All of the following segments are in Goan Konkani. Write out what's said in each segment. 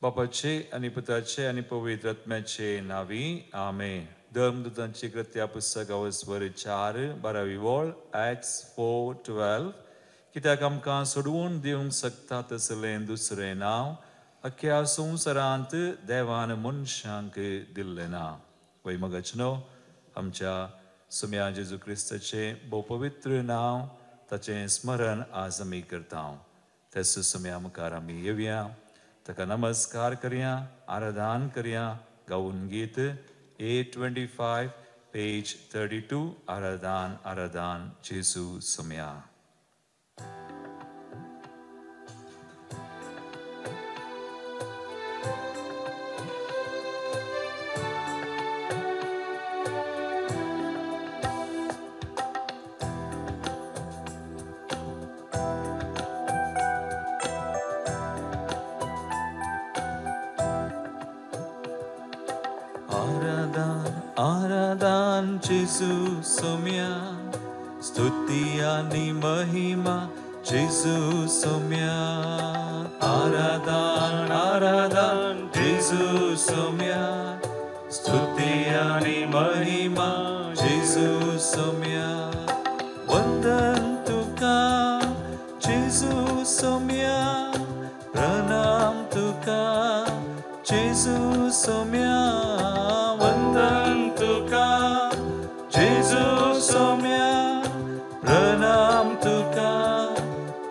बापाचे आनी पुताचे आनी पवित्र आत्म्याचे नावी आमेन. धर्मदूतांची कृत्या पुस्तक अवस्वर 4 12वी वळ Acts 4:12. कित्याक आमकां सोडवून दिवंक शकता तसलें दुसरें नांव अख्ख्या संवसारांत देवान मनशांक दिल्लें ना. वय मगच न्हू आमच्या सुम्या जेजू क्रिस्ताचें भोव पवित्र नांव ताचें स्मरण आज आमी करता. तेच सुम्या मुखार आमी येवया, ताका नमस्कार करया, आराधन करया. गावून गीत 825 पेज 32. आराधन आराधन जेजू सुम्या. आराधन जेजू सोम्या, स्तुती आनी महिमा जेजू सोम्या. आराधन आराधन जेजू सोम्या, स्तुती आनी महिमा जेजू सोम्या. वंदन तुका जेजू सोम्या, प्रणाम तुका जेजू सोम्या. वंदन तुका जेजू सोम्या, प्रणाम तुका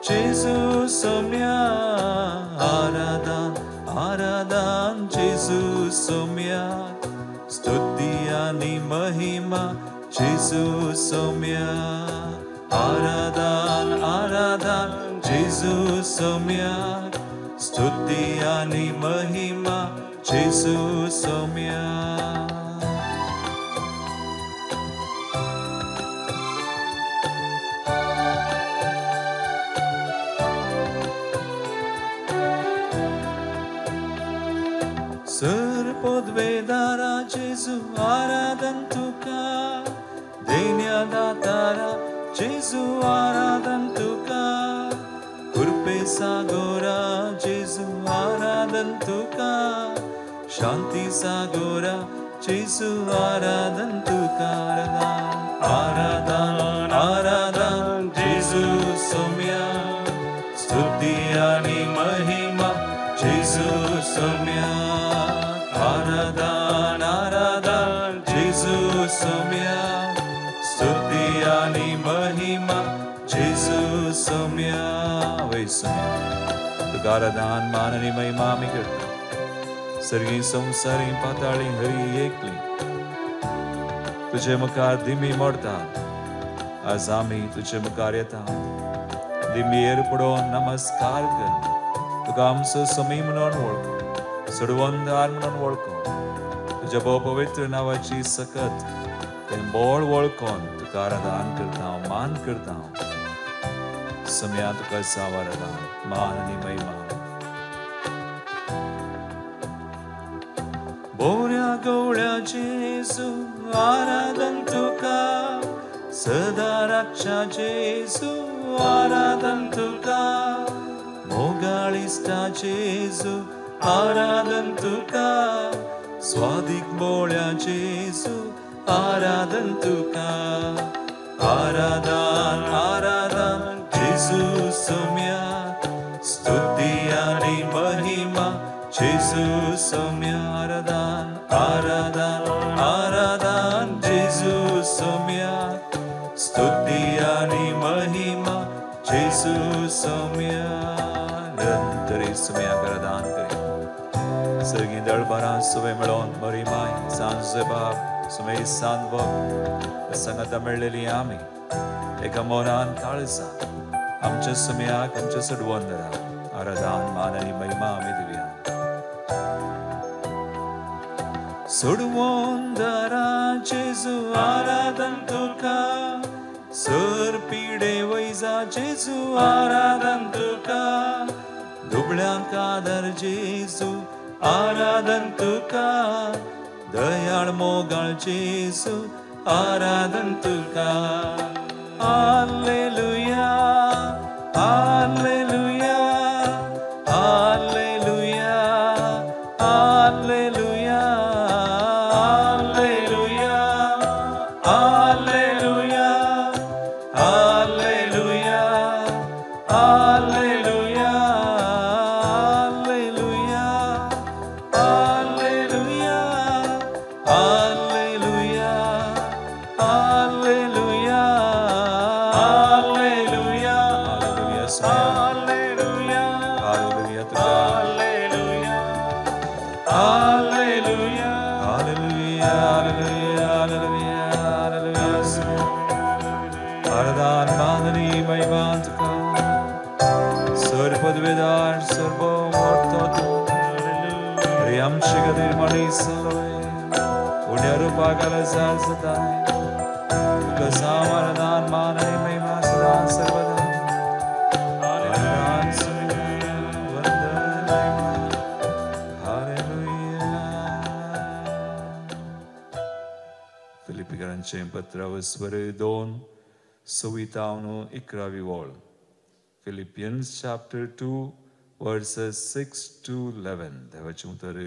जेजू सोम्या. आराधन आराधन जेजू सोम्या, स्तुती आनी महिमा जेजू सोम्या. आराधन आराधन जेजू सोम्या, स्तुती आनी महिमा जेजू सोम्या. सर पदवेदारा जेजू आराधन तुका, देण्या दातारा जेजू आराधन तुका. कृपे सागोरा जेजू आराधन तुका, शांती सागोरा जेजू आराधन तुका. आराधन आराधन जेजू सोम्या, स्तुती आनी महिमा जेजू सोम्या. आराधन आराधन जेजू सोम्या, स्तुती आनी महिमा जेजू सोम्या. वय सोम्या तुका आराधन मान आनी महिमा आमी करता. सर्गी संवसारी पाताळी हरी एकली तुजे मुखार दिमी मोडतात. आज आमी तुजे मुखार येता, दिमीर पडोवन नमस्कार कर. तुका आमचो समी म्हणून वळख, सोडवणदार म्हणून वळखो. तुज्या भोव पवित्र नांवाची सकत तें बोळ वळखोन तुका आराधन करता, मान करता. सम्या तुका जाव आराधन मान आनी महिमा. बोऱ्या गवळ्या जेजू आराधन तुका, सदा राखच्या जेजू आराधन तुका. मोगाळिस्टा जेजू आराधन तुका, स्वादीक बोळ्या जेजू आराधन तुका. आराधन आराधन जेजू सोम्या, स्तुती आनी महिमा जेजू सोम्या. आराधन आराधन आराधन जेजू सोम्या, स्तुती आनी महिमा जेजू सोम्या. निरंतरी सोम्या आराधन करी. सर्गी दळबारां सुवे मेळोन बरी माय सांजे बाब सुमे सांदवप संगता मेळ्ळेली आमी एका मोनान काळजा आमच्या सुम्याक आमच्या सडवंदरा आराधन मान आनी महिमा आमी दिवया. सोडवंदरा जेजू आराधन तुका, सर पिडे वैजा जेजू आराधन तुका. दुबळ्यांक आदर जेजू आराधन तुका, दयाळ मोगाळ जेजू आराधन तुका. Hallelujah hallelujah hallelujah. परमेश्वर भोव व्हडतो तूं रे आमचे खातीर मनीस जालोय उण्या रुपाक आलाजार जाताय तुका सामाधान मान आनी महिमा सदां सर्वदा. फिलिप्पीकरांचें पत्र वस्वर 2 सवितावन 11वी वळ. Philippians chapter 2 verses 6 to 11. देवाचें उतर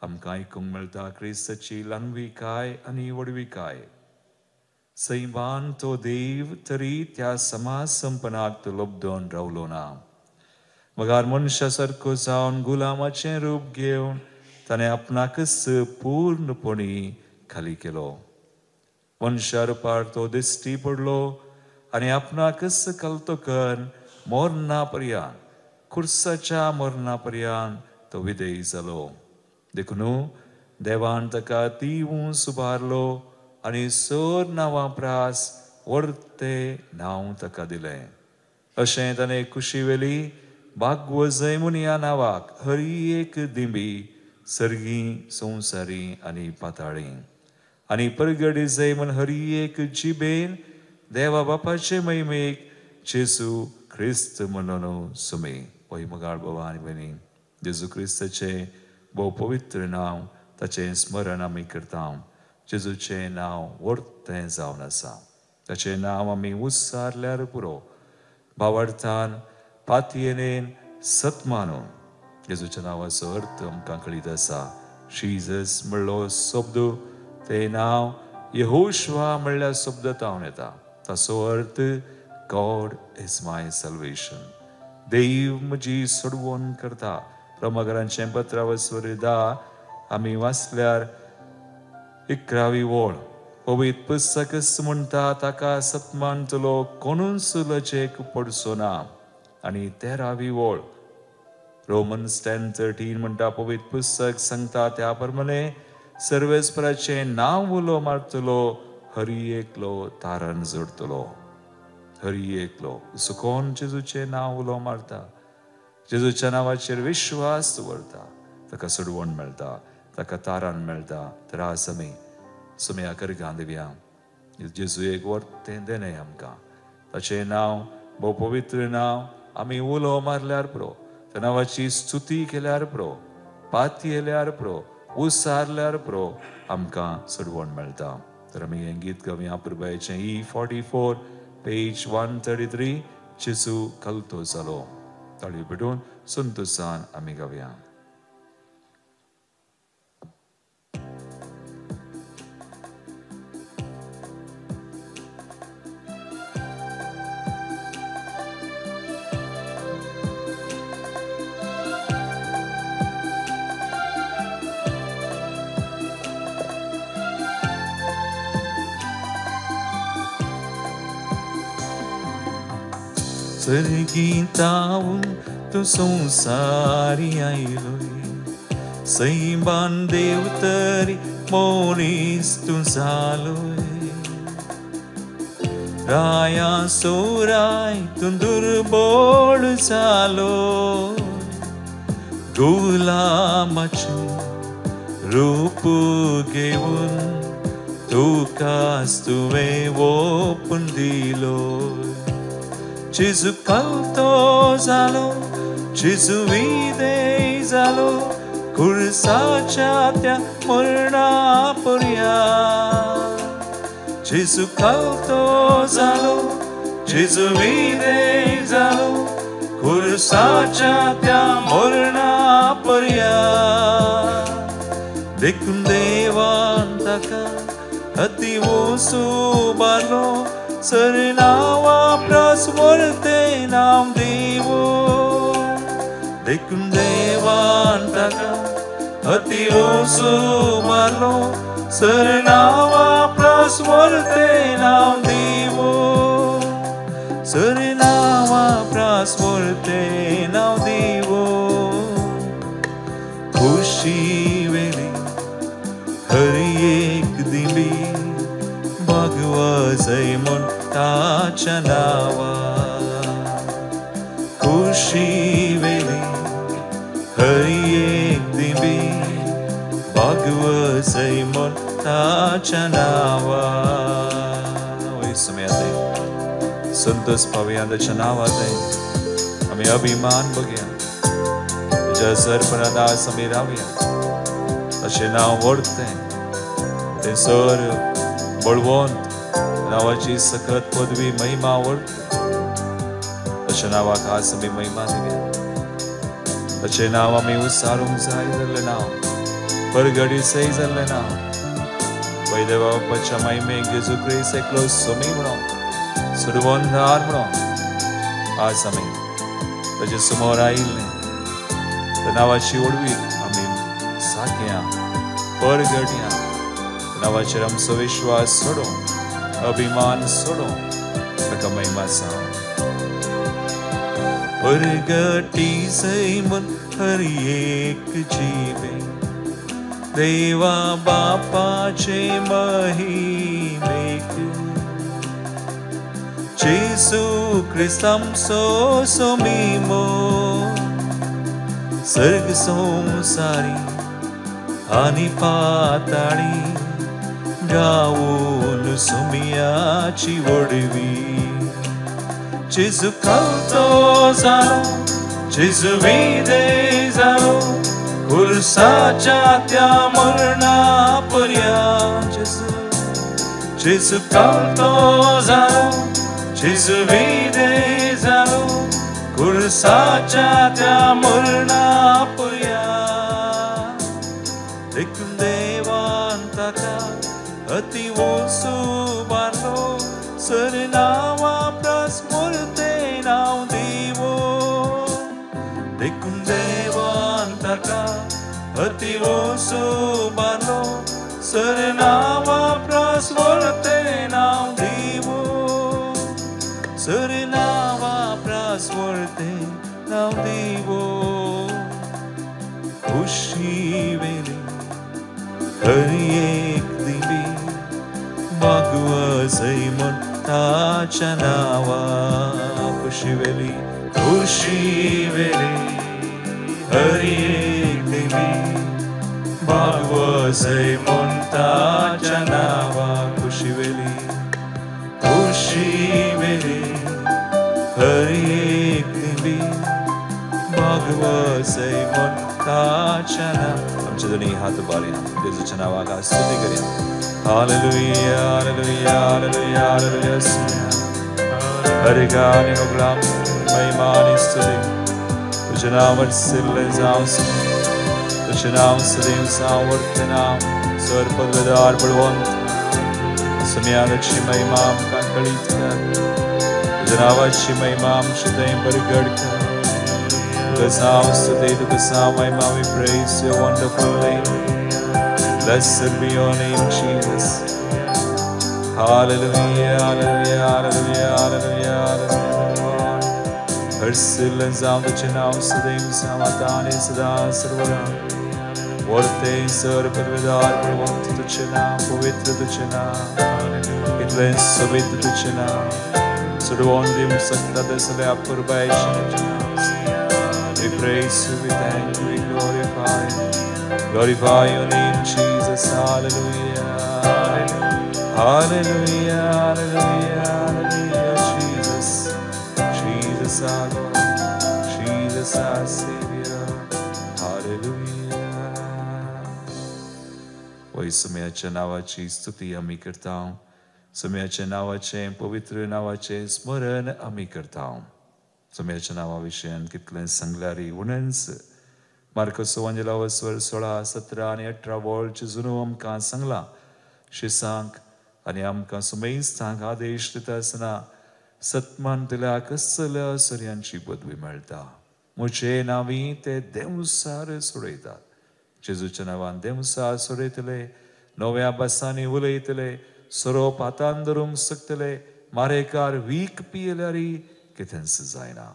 आमकां आयकूंक मेळटा. क्रिस्ताची ल्हानविकाय आनी व्हडविकाय. सैमान तो देव तरी त्या समाज संपनाक तो लब्दोन रावलो ना, मगर मनशा सारको जावन गुलामाचें रूप घेवन ताणें आपणाकच पूर्णपणी खाली केलो. मनशा रुपार तो दिश्टी पडलो आनी आपणाकच कलतो करून मरणा पर्यंत, खुर्साच्या मरणा पर्यंत तो विधेय जालो. देखून देवान ताका तिवूं सुबारलो आनी सर नांवां प्रास वर्ते नांव ताका दिलें. अशें ताणें कुशीवेली बागवजय म्हूण ह्या नांवाक हर एक दिंबी सर्गी संवसारी आनी पाताळी आनी परगडी जय म्हूण हर एक जिबेन देवा बापाचे महिमेक जेजू क्रिस्त म्हणून सुमे. वय मगाळ बाबा आनी भयणी, जेजू क्रिस्ताचें भोव पवित्र नांव ताचें स्मरण आमी करता. जेजूचें नांव व्हडतें जावन आसा. ताचें नांव आमी उच्चारल्यार पुरो भावार्थान पातयेनेन सत्मानून जेजूच्या नांवाचो अर्थ आमकां कळीत आसा. जीजस म्हणलो शब्द तें नांव यहोशवा म्हणल्या शब्द तावन येता. ताचो अर्थ गॉड is my salvation, देव म्हजी सोडवण करता. रोमाकरांचें पत्र वस्वर 10 आमी वाचल्यार 11वी वळ. पवित्र पुस्तकच म्हणटा ताका सत्मानतलो कोणूच लजेक पडचो ना. आनी 13वी वळ रोमन्स 10:13 म्हणटा पवित्र पुस्तक सांगता त्या प्रमाणे सर्वेस्पराचें नांव उलो मारतलो हरी एकलो तारण जोडतलो. हरी एकलो असो कोण जेजूचें नांव उलो मारता, जेजूच्या नांवाचेर विश्वास दवरता ताका सोडवण मेळटा, ताका तारण मेळटा. तर आज आमी सुमया करगां दिवया जेजू एक वर्तें देणें आमकां. ताचें नांव भोव पवित्र नांव आमी उलो मारल्यार पुरो, त्या नांवाची स्तुती केल्यार पुरो, पातयेल्यार पुरो, उसारल्यार पुरो, आमकां सोडवण मेळटा. तर आमी हें गीत गावया पुरबायचें E44 page 133 जेजू कलतो जालो. ताळयो पेटून संतोसान आमी गावया. सर्गीतावून तूं संवसारी आयलोय, सैमान देव तरी मनीस तूं जालोय. राया सोराय तूं दुर्बळ जालो, गुलामाचें रूप घेवन तुकाच तुवें ओपून दिलो. जेजू कलतो जालो, जेजू विधेय जालो, खुर्साच्या त्या मरणा पर्यंत. जेजू कलतो जालो, जेजू विधेय जालो, खुर्साच्या त्या मरणा पर्यंत. देखून देवान ताका अती सुबारलो, सर नांवा प्रास वर्ते नांव देवो. देखून देवान ताका अती सुबारलो, सर नांवा प्रास वर्ते नांव देवो. सर नांवा प्रास वर्ते नांव देवो. खुशी वेली हर एक दिंबी भगवजय म्हूण ताच्या नांवा. खुशी वेली हर एक दिमी भागवसय म्हूण ताच्या नांवा. वय सुमया ते संतोष पावया ताच्या नांवा ते आमी अभिमान बघया ताच्या सरपणात आज आमी रावया. ताचें नांव व्हडतें तें सर बळवंत नांवाची सकत पदवी महिमा व्हडते. ताच्या नांवाक आज आमी महिमा दिवया. ताचें नांव आमी उसारूंक जाय जाल्लें नांव, परगडी सय जाल्लें नांव. वैद्य बापाच्या महिमेक जेजू क्रिस्त एकलो सोमी म्हणून सुरवंधार म्हणून आज आमी ताचे समोर आयिल्लें त्या नांवाची ओडवीक आमी साकया परगडया. नांवाचेर आमचो विश्वास सोडो, अभिमान सोडो, ताका महिमा जावं. परगटी सैमन हर एक जीवे देवा बापाचे महिमेक जेजू क्रिस्त आमचो सोमीमो सर्ग संवसारी आनी पाताळी गावून सुमियाची वडवी. जेजू कळतो जालो, जेजू विदे जालो खुर्साच्या त्या मरणा पर्या. जेजू जेजू कळतो जालो, जेजू विदे जालो खुर्साच्या त्या मरणा पर्या. देखून देवान ताका अति वसू बारलो सर नांवा प्रास मोरते नांव दिवो. देखून देवान ताका अति वसू बारलो सर नांवा प्रास मोरते नांव दिवो. सर नांवा प्रास मोरते नांव दिवो. खुशी वेली हर एक दिवी भागवसय म्हूण ताच्या नांवा. खुशी वेली, खुशी वेली हर एक दिवी भागवसय म्हूण ताच्या नांवा. खुशी वेली, खुशी वेली हर एक दिवी भागवसय म्हूण ताच्या नांवा. आमचे दोन्ही हात उबारया, जेजूच्या नांवाक स्तुती करया. Hallelujah, hallelujah, hallelujah, hallelujah. हरिगानी होगलाम महिमा आनी स्तुती तुझ्या नांवार सिरलें जावं, तुझें नांव सदैव जावं, वर्तें नांव सर पदवेदार बळवंत सुम्याची महिमा आमकां कळीत कर. तुझ्या नांवाची महिमा आमची थंय बरगड कर. तुका जावं स्तुती, तुका जावं महिमा. We praise your wonderful name. Blessed be your name, Jesus. Hallelujah, hallelujah, hallelujah, hallelujah, hallelujah. हर्षिल्लें जावं तुजें नांव सदैव जावं आतां आनी सदां सर्वदा. वर्तें सर पदवेदार बळवंत तुजें नांव, पवित्र तुजें नांव, इतलें सोबीत तुजें नांव, सोडोवन दिवंक शकता तें सगळ्या अपुरबायेचें तुजें नांव. We praise you, we thank you, we glorify you. Glorify your name, Jesus. Hallelujah. Hallelujah, hallelujah, hallelujah, Jesus. Jesus our Lord, Jesus our Savior. Hallelujah. वय सुम्याच्या नांवाची स्तुती आमी करता, सुम्याच्या नांवाचें पवित्र नांवाचें स्मरण आमी करता. सुम्याच्या नांवा विशयान कितलें सांगल्यार उणेंच. मार्कस वंजेलावस्वर 16, 17 आनी 18 वळचे जुनू आमकां सांगलां शिसांक आनी आमकां सुमेस्तांक आदेश दिता आसतना सत्मान दिल्या कसल्या सर्यांची पदवी मेळटा. म्हजे नांवी ते देंवसार सोडयतात. जेजूच्या नांवान देंवसार सोडयतले, नव्या भासांनी उलयतले, सोरोप हातान धरूंक शकतले, मारेकार वीख पियेल्यार कितेंच जायना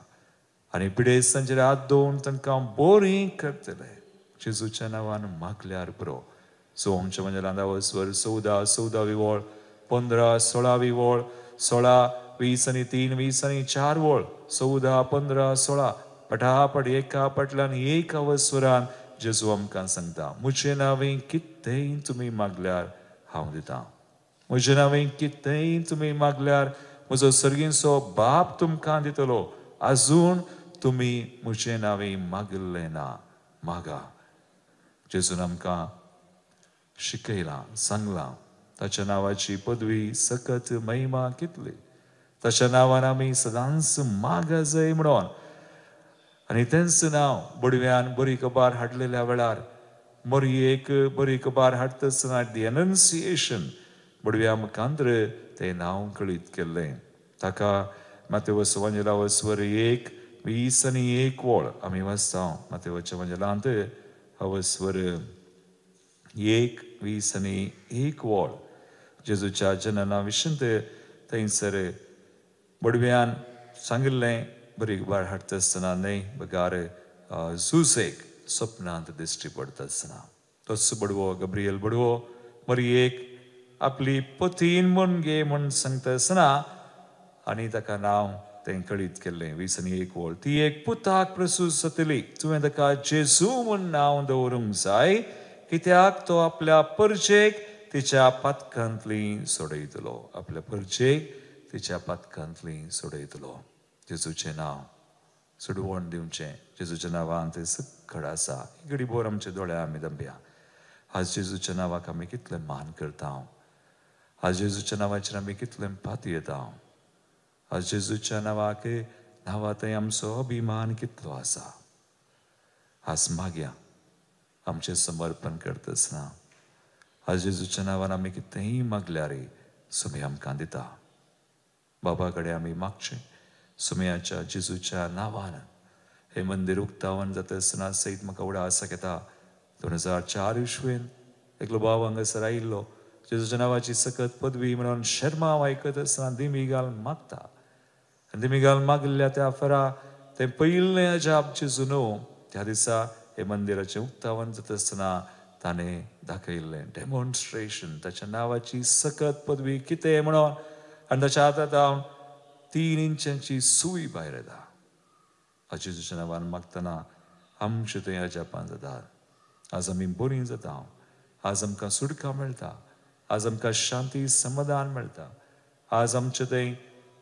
आनी पिडेस्तांचेर हात दवरून तांकां बोरी करतले. जेजूच्या नांवान मागल्यार पुरो. सो आमच्या म्हणजे वस्वर 14, 14वी वळ, 15, 16वी वळ, 16, 20 आनी 3, 20 आनी 4 वळ, 14, 15, 16. पटापट एका फाटल्यान एक अवस्वरान जेजू आमकां सांगता, म्हजें नांवें कितेंय तुमी मागल्यार हांव दितां, म्हजें नांवें कितेंय तुमी मागल्यार म्हजो सर्गींचो बाप तुमकां दितलो. आजून तुमी म्हजें नांवें मागिल्लें ना, मागा. जेजून आमकां शिकयलां, सांगलां ताच्या नांवाची पदवी सकत महिमा कितली, ताच्या नांवान आमी सदांच मागा जाय म्हणून. आनी तेंच नांव बडव्यान बरी कबार हाडलेल्या वेळार मरयेक बरी कबार हाडटा आसतना दी अनन्सिएशन बडव्या मुखांतर तें नांव कळीत केल्लें. ताका मातेवस वंजलावस्वर 1:20 आनी 1 वळ आमी वाचता. मातेवच्या वंजलांत अवस्वर 1:20 आनी 1 वळ जेजूच्या जनना विशीं थंयसर बडव्यान सांगिल्लें बरी कबार हाडटा आसतना न्हय बगार जुसेक सपनांत दिश्टी पडटा आसतना तोच बडवो गब्रियल बडवो मरयेक आपली पतीन म्हूण घे म्हूण सांगता आसतना आनी ताका नांव तें कळीत केल्लें. 20 आनी 1 वळ, ती एक पुताक प्रसूत जातली, तुवें ताका जेजू म्हूण नांव दवरूंक जाय, कित्याक तो आपल्या परचेक तिच्या पातकांतली सोडयतलो, आपल्या परचेक तिच्या पातकांतली सोडयतलो. जेजूचें नांव सोडवण दिवचें, जेजूच्या नांवान तें सकड आसा. घडी भर आमचे दोळे आमी दंबया. आज जेजूच्या नांवाक आमी कितलें मान करता, आज जेजूच्या नांवाचेर आमी कितलें पातयेता, आज जेजूच्या नांवाक नांवा थंय आमचो अभिमान कितलो आसा. आज मागया आमचें समर्पण करता आसतना आज जेजूच्या नांवान आमी कितेंय मागल्यार सुमी आमकां दिता. बाबा कडेन आमी मागचें सुमयाच्या जेजूच्या नांवान. हें मंदीर उक्तावण जाता आसतना सयत म्हाका उडास येता 2004 इस्वेन एकलो बाब हांगासर आयिल्लो, जेजूच्या नांवाची सकत पदवी म्हणून शर्माव आयकत आसतना दिमी घाल मागता आनी दिमी घाल मागिल्ल्या त्या फरा तें पयिल्लें अजाप जेजू न्हू त्या दिसा हें मंदिराचें उक्तावण जाता आसतना ताणें दाखयल्लें डेमॉन्स्ट्रेशन ताच्या नांवाची सकत पदवी कितें म्हणून. आनी ताच्या हातांत हांव 3 इंचांची सुई भायर येता. जेजूच्या नांवान मागतना आमचें थंय अजापान जाता. आज आमी बरीं जाता, आज आमकां सुटका मेळटा, आज आमकां शांती समाधान मेळटा. आज आमचें थंय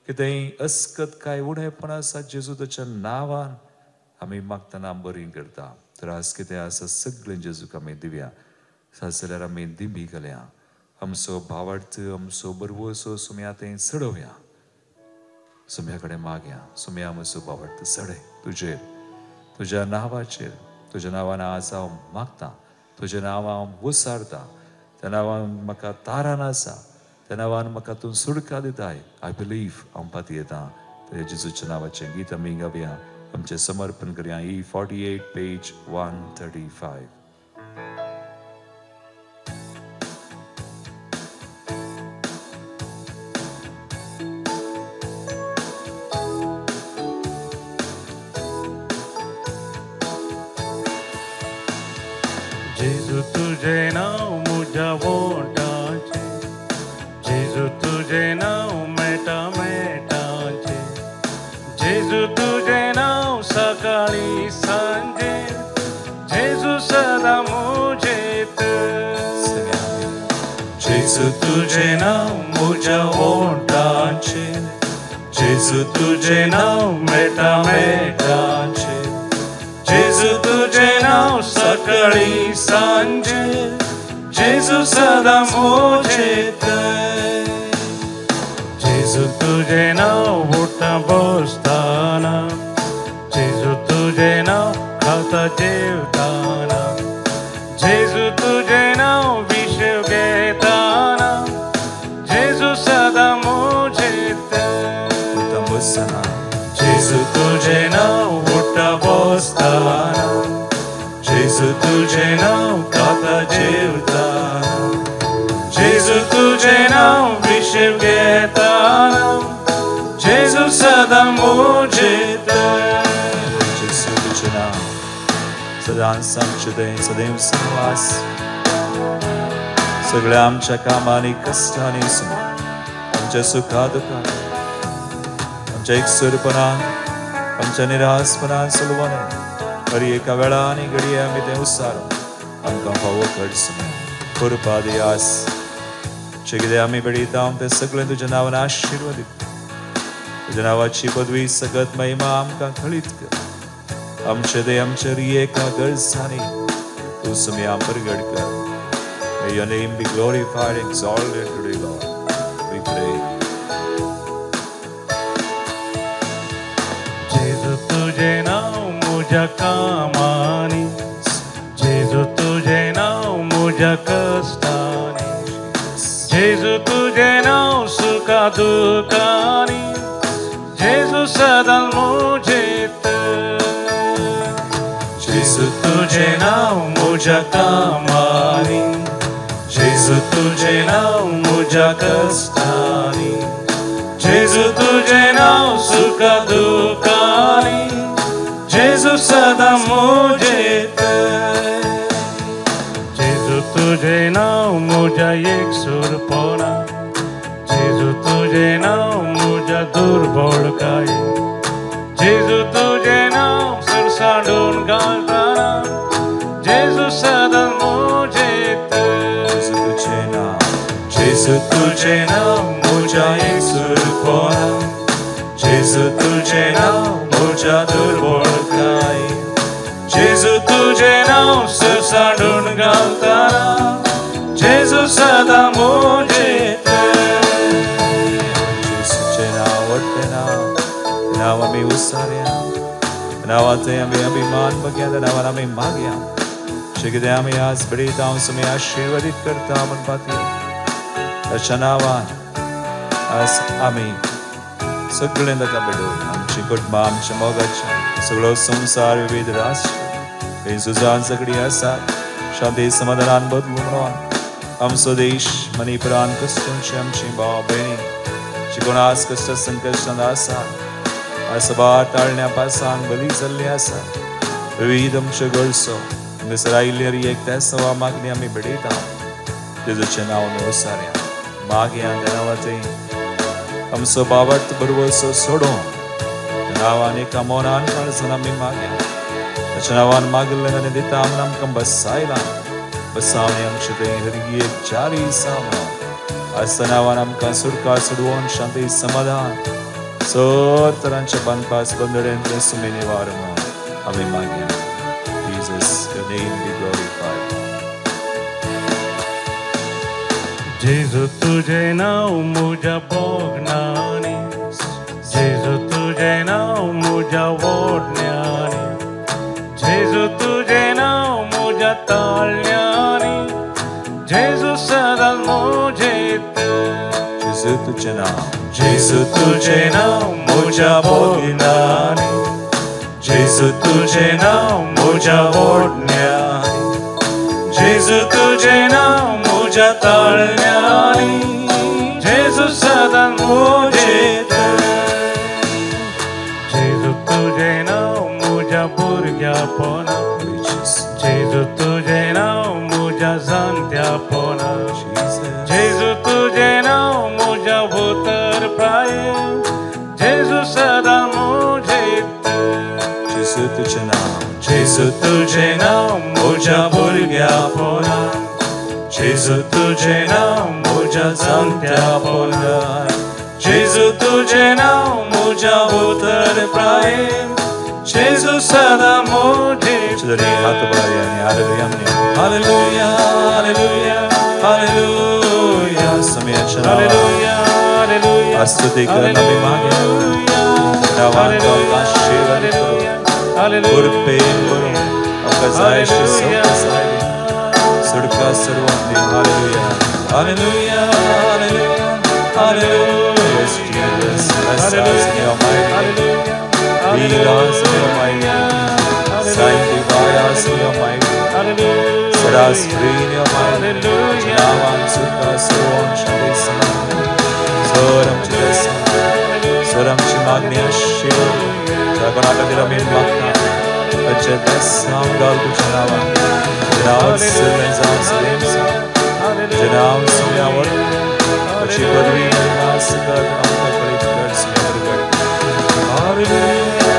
कितेंय अस्कत काय उणेपण आसा जेजू ताच्या नांवान आमी मागतना बरीं करता. तर आज कितें आसा सगळें जेजूक आमी दिवया. जाल्यार आमी दिमी घालया, आमचो भावार्थ आमचो बरवसो सुमया थंय चडोवया, सुम्या कडेन मागया, सुम्या म्हजो भावार्थ चडय तुजेर, तुज्या नांवाचेर. तुज्या नांवान आज हांव मागता, तुज्या नांव हांव वसारता, त्या नांवान म्हाका तारान आसा, त्या नांवान म्हाका तूं सुडका दिताय. I believe हांव पातयेता. तर जेजूच्या नांवाचें गीत आमी गावया, आमचें समर्पण करया. E48 page 135. जेजू तुझे नाव म्हज्या वोंटाचें, जेजू तुझे नाव मेटा मेटाचें, जेजू तुझे नाव सकाळी सांजे, जेजू सदां म्हजेत. जेजू तुझे नाव म्हज्या वोंटाचें, जेजू तुझे नाव मेटा मेटाचें, जेजू तुझे नाव सकाळी सांजे, जेजू सदां म्हजेत. जेजू तुझे नाव उठता बसतना, जेजू तुझे नाव खाता जेवताना, जेजू तुझे नाव विशेव घेताना, जेजू सदां म्हजेत. उठता बसतना, जेजू तुझे नाव उठता बसतना, जेजू तुझे नाव खाता जेवताना, जेजू तुझे नाव विशेव घेताना, जेजू सदां म्हजेत. जेजू तुझें नांव सदांच आमचें थंय सदैव सहवास, सगळ्या आमच्या कामांनी कश्टांनी सुमा, आमच्या सुखा दुखान, आमच्या एकसुरपणान, आमच्या निरासपणान सोलवणे हर एका वेळा आनी घडये आमी तें उसारो आमकां फावो कर सुम्या कृपा दियास जे कितें आमी बेडयता तें सगळें तुज्या नांवान आशिर्वादीत तुज्या नांवाची पदवी सगत महिमा आमकां कळीत कर आमचे दे आमचे एका गरजांनी तूं सुम्या परगट कर. May your name be glorified, exalted today, Lord. We pray. जेजू तुझे नाव म्हज्या कामांनी, जेजू तुझे नाव म्हज्या कश्टांनी, जेजू तुझे नाव सुखा दुखांनी, जेजू सदां म्हजेत. जेजू तुझे नाव म्हज्या कामांनी, जेजू तुझे नाव म्हज्या कश्टांनी, जेजू तुझे नाव सुखा दुखांनी, जेजू सदां म्हजेत. जेजू तुझे नाव म्हज्या एकसुरपणा, जेजू तुझे नाव म्हज्या दुर्बळकाये, जेजू तुझे नाव सरसांडून घालतना, जेजू सदां म्हजेत. जेजू तुझे नाव, जेजू तुझे नाव म्हज्या एकसुरपणा, जेजू तुझे नाव म्हज्या दुर्बळकाये, जेजू तुझे नाव सरसांडून घालतना, जेजू सदां म्हजेत. जेजूचें नाव व्हडलें नाव, नांव आमी उसारया, नांवाचें आमी अभिमान बघया, त्या नांवान आमी मागया. जे कितें आमी आज बडयता हांव तुमी आशिर्वादीत करता म्हूण पातया. ताच्या नांवान आज आमी सगळें ताका भेटोवया. आमची कुटुंबां, आमच्या मोगाच्या सगळो संवसार, विविध राष्ट्र हे झुजान सगळीं आसात, शांती समाधानान बदलून म्हणून आमचो देश मणिपुरान कश्टांची आमची भाव भयणी जी कोण आज कश्ट संकश्टांत आसात, आज सबार ताळण्या पासान बली जाल्ली आसात, विविध आमच्यो गरजो हांगासर आयिल्ली एक त्या सवा मागणी आमी भेटयता. जेजूचें नांव आमी उसारया मागया. त्या नांवाचें आमचो बाबत बरवसो सोडून त्या नांवान एका मनान काळजान आमी मागया. ताच्या नांवान मागिल्लें आनी दिता म्हूण आमकां बसायला बसावणी आमचें तें हर एक जारी आसा. आज त्या नांवान आमकां सुटका सोडवून शांती समाधान सर तरांचे बांदपास बंदड्यांतलें सुमी निवार म्हणून आमी मागया. Jesus, your name be glorified. जेजू तुझे नाव म्हज्या भोगणांनी, जेजू तुझे नाव म्हज्या ओडण्यांनी, जेजू तुझे नाव म्हज्या ताळण्यांनी, जेजू सदां म्हजेत. जेजू तुझें नाव, जेजू तुझे नाव म्हज्या भोगणांनी, जेजू तुझे नाव म्हज्या ओडण्यांनी, जेजू तुझे नाव म्हज्या ताळण्यांनी, जेजू सदां म्हजेत. जेजू तुझे नाव म्हज्या भुरग्यापणा, जेजू तुझे नाव म्हज्या जाणट्यापणा, जेजू तुझे नाव म्हज्या उतर प्राये, जेजू सदां म्हजेत. जेजू तुझें नाव, जेजू तुझे नाव म्हज्या भुरग्यापणा, जेजू तुझे नाव म्हज्या जाणट्यापणा, जेजू तुझे नाव म्हज्या उतर प्राये, जेजू सदां म्हजेत. हात उबारया आनी हालेलुया म्हणया. Hallelujah, hallelujah, hallelujah. सुम्याच्या नांवान हालेलुया, हालेलुया, स्तुती कर आमी मागया. नांवान आमकां आशिर्वादीत करूं, कृपेन भरून आमकां जाय अशी सवकासाय दी, सुटका सोडवून दी. Hallelujah, hallelujah, hallelujah, hallelujah. Yes, Jesus, bless us in your mighty name. Heal us in your mighty name. Sanctify us in your mighty name. Set us free in your mighty name. नांवान सुटका सोडवून शांती समाधान सर आमची दर्शन, सर आमची मागणी आशिर्वाद ज्या कोणा खातीर आमी मागता ताचें बेसांव घाल तुज्या नांवान. तुजें नांव सगळें जावं सगळें जावं, तुजें नांव सगळें आवडटा, ताची पदवी महिमा सगळ्याक आमकां कळीत कर, सुम्या परगट. Hallelujah.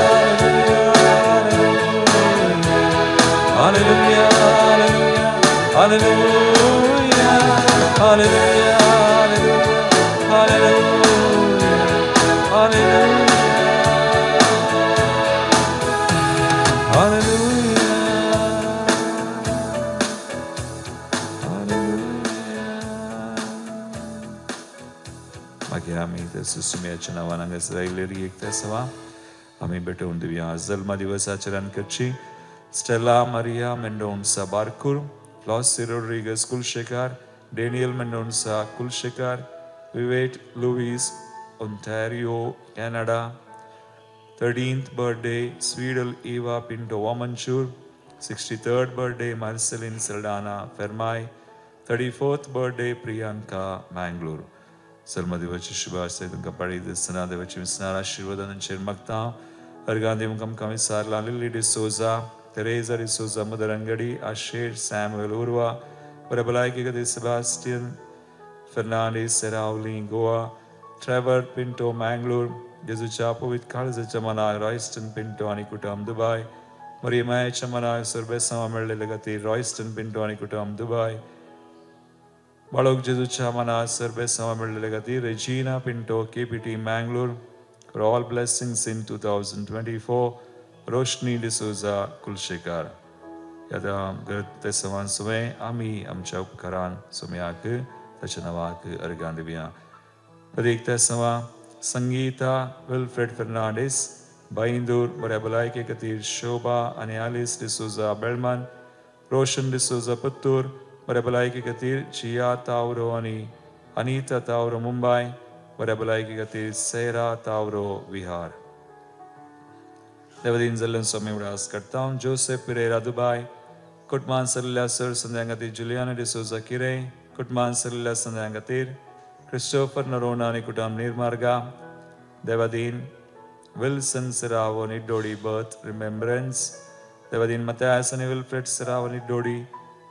Hallelujah, hallelujah, hallelujah, hallelujah, hallelujah, hallelujah, hallelujah. मागीर आमी ते सुसुम्याच्या नांवान हांगासर आयिल्ली एक तेसवा आमी भेटोवन दिवया. जल्मा दिवसाचेर करची Stella Maria Mendonca Barkur, Flossie Rodrigues Kulshekar, Daniel Mendonca Kulshekar, Vivek Louis, Ontario, Canada. 13th birthday, Swedel Eva Pinto Wamanchur. 63rd birthday, Marceline Saldana Fermai. 34th birthday, Priyanka Mangalore. जल्म दिवसाची शुभाशय तुमकां पाळी दिसतना देवाची विसणार आशिर्वादांचेर मागता. अर्गां देव आमकां विसारला Lily D'Souza, Teresa D'Souza Mudarangadi, Asher Samuel Urwa, बऱ्या भलायकी खातीर Sebastian Fernandes Seraulim Goa, Trevor Pinto Mangalore, जेजूच्या पवित्र काळजाच्या मनाक रॉयस्टन पिंटो आनी कुटुंब दुबाय, मरियमायाच्या मनाक सरबेसांवा मेळ्ळेले खातीर रॉयस्टन पिंटो आनी कुटुंब दुबाय, बाळक जेजूच्या मनाक सरबेसांवा मेळ्ळेले खातीर Regina Pinto KPT Mangalore. For all blessings in 2024, Roshni D'Souza Kulshekar. ह्या ते सवान सुवें आमी आमच्या उपकारान सोम्याक ताच्या नांवाक अर्गां दिवया. प्रत्येक त्या सवा संगीता विल्फ्रेड फर्नांडीस बाईंदूर, बऱ्या भलायके खातीर शोभा आनी आलिस डिसोजा बेळमान, रोशन डिसोजा पुत्तूर, बऱ्या भलायके खातीर जिया तावरो आनी अनिता तावरो मुंबय, बऱ्या भलायके खातीर सेरा तावरो विहार. देवदीन जाल्ल्यान स्वामी उडास करता. जोसेफ पिरेरा दुबाय, कुटमान सरल्या सर संध्या खातीर जुलियाना डिसोजा किरे, कुटमान सरल्या संध्या खातीर क्रिस्टोफर नरोना आनी कुटुंब निर्मार्गा. Devadin Wilson Serrao Niddodi birth remembrance. देवादीन मत्यास आनी Wilfred Serrao Niddodi,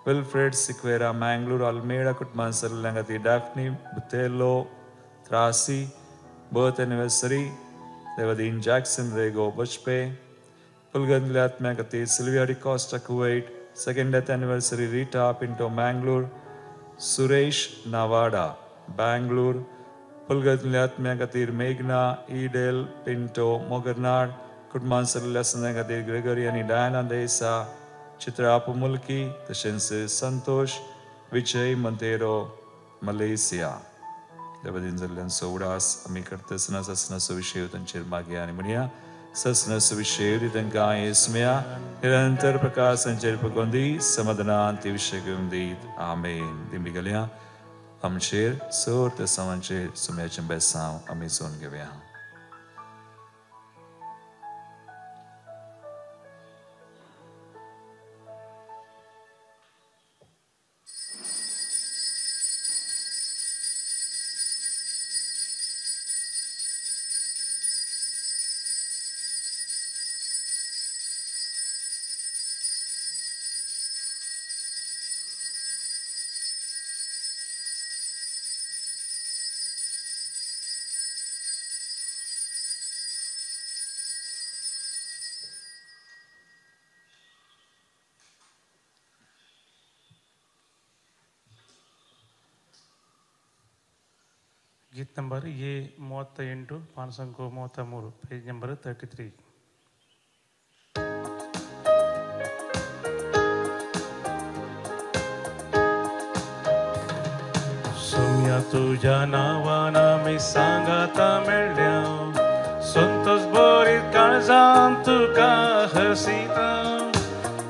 Wilfred Sequeira Mangalore Almeida कुटमान सरल्या खातीर Daphne Botelho Trasi birth anniversary. देवादीन जॅक्सन रेगो बजपे, पुलगंदल्या आत्म्या खातीर Sylvia D'Costa Kuwait, second death anniversary Rita Pinto Mangalore, Suresh Navada Bangalore, पुलगंदल्या आत्म्या खातीर मेघना ईडेल पिंटो मोगरनाड, कुटुंबान सरल्या संध्या खातीर ग्रेगरी आनी डायना देसा, चित्रा मुल्की, तशेंच संतोष विजय मंतेरो मलेशिया. देवादीन जाल्ल्यांचो उडास आमी करता ससनाचो विशय तांचेर मागया आनी म्हणया ससनाचो विशय तांकां येसम्या निरंतर प्रकाश तांचेर पगोवन दी, समाधानान ती विशय घेवन दीत. आमेन. दिंबी घालया आमचेर सर तेसांवांचेर सुम्याचें बेसांव आमी जोन घेवया. गीत number A 38 पानसंको 33, page number 33. Soumya तुझ्या नावान आमी सांगाता मेळ्ळ्या, संतोष भरीत काळजान तुका हसिता,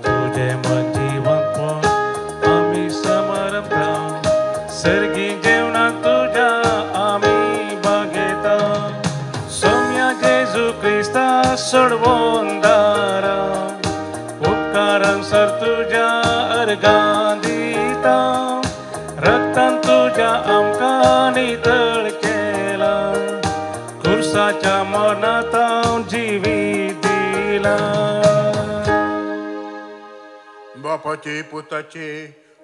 तुजें मन जिवंतपण आमी समारंभता, सर्गी जेवणान तुज्या आमी बागेता, सोम्या जेजू क्रिस्ता सोडवून दारा, उपकारान सर तुज्या अर्गां दिता, रक्तान तुज्या आमकां नितळ केला, खुर्साच्या मरणांत जिवीत दिला. बापाचे पुताचे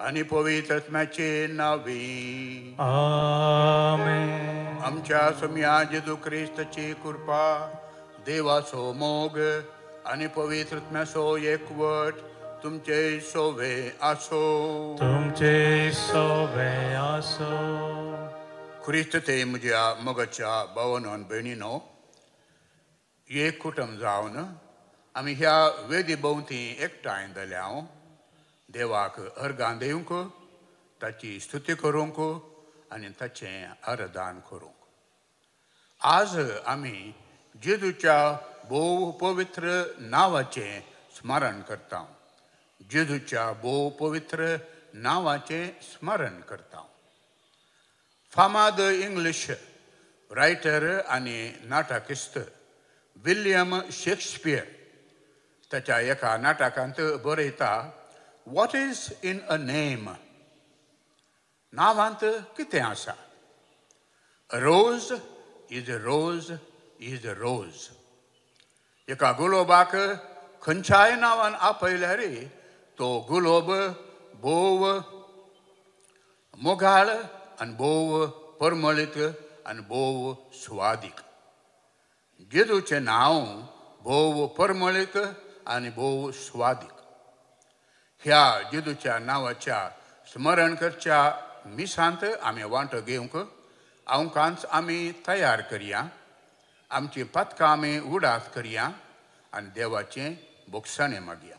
आनी पवित्र आत्म्याचे नावे आमेन. आमच्या सोम्या जेजू क्रिस्ताची कृपा, देवाचो मोग आनी पवित्र आत्म्याचो एकवट तुमचे सोवे आसो. तुमचे सोवे आसो. क्रिस्त ते म्हज्या मोगाच्या भावान भयणीनो, एक कुटुंब जावन आमी ह्या वेदी भोंवती एकठांय जाल्या देवाक अर्गां दिवंक, ताची स्तुती करूंक आनी ताचें आराधन करूंक. आज आमी जेजूच्या भोव पवित्र नांवाचें स्मरण करता. जेजूच्या भोव पवित्र नांवाचें स्मरण करता. फामाद इंग्लीश रायटर आनी नाटकिस्त विल्यम शेक्सपियर ताच्या एका नाटकांत बरयता, what is in a name? नांवांत कितें आसा? Rose is a rose is a rose. एका गुलोबाक खंयच्याय नांवान आपयल्यार तो गुलोब भोव मोगाळ आनी भोव परमळीत आनी भोव सुवादीक. जेजूचें नांव भोव परमळीत आनी भोव सुवादीक. ह्या जेजूच्या नांवाच्या स्मरण करच्या मिसांत आमी वांटो घेवंक आमकांच आमी तयार करया. आमची पातकां आमी उडास करया आनी देवाचें बोगसाणें मागया.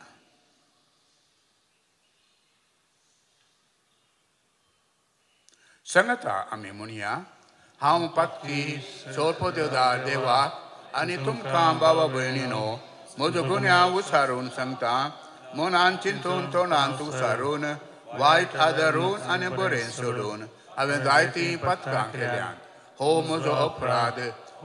सांगता आमी म्हणया, हांव पातकी सोरपदेवदार देवा आनी तुमकां बाबा भयणीनो म्हजो गुन्यांव उसारून सांगता. मनान चिंतून तोंडांत उसारून वायट आदारून आनी बरें सोडून हांवें जायतीं पातकां केल्यांत. हो म्हजो अपराध,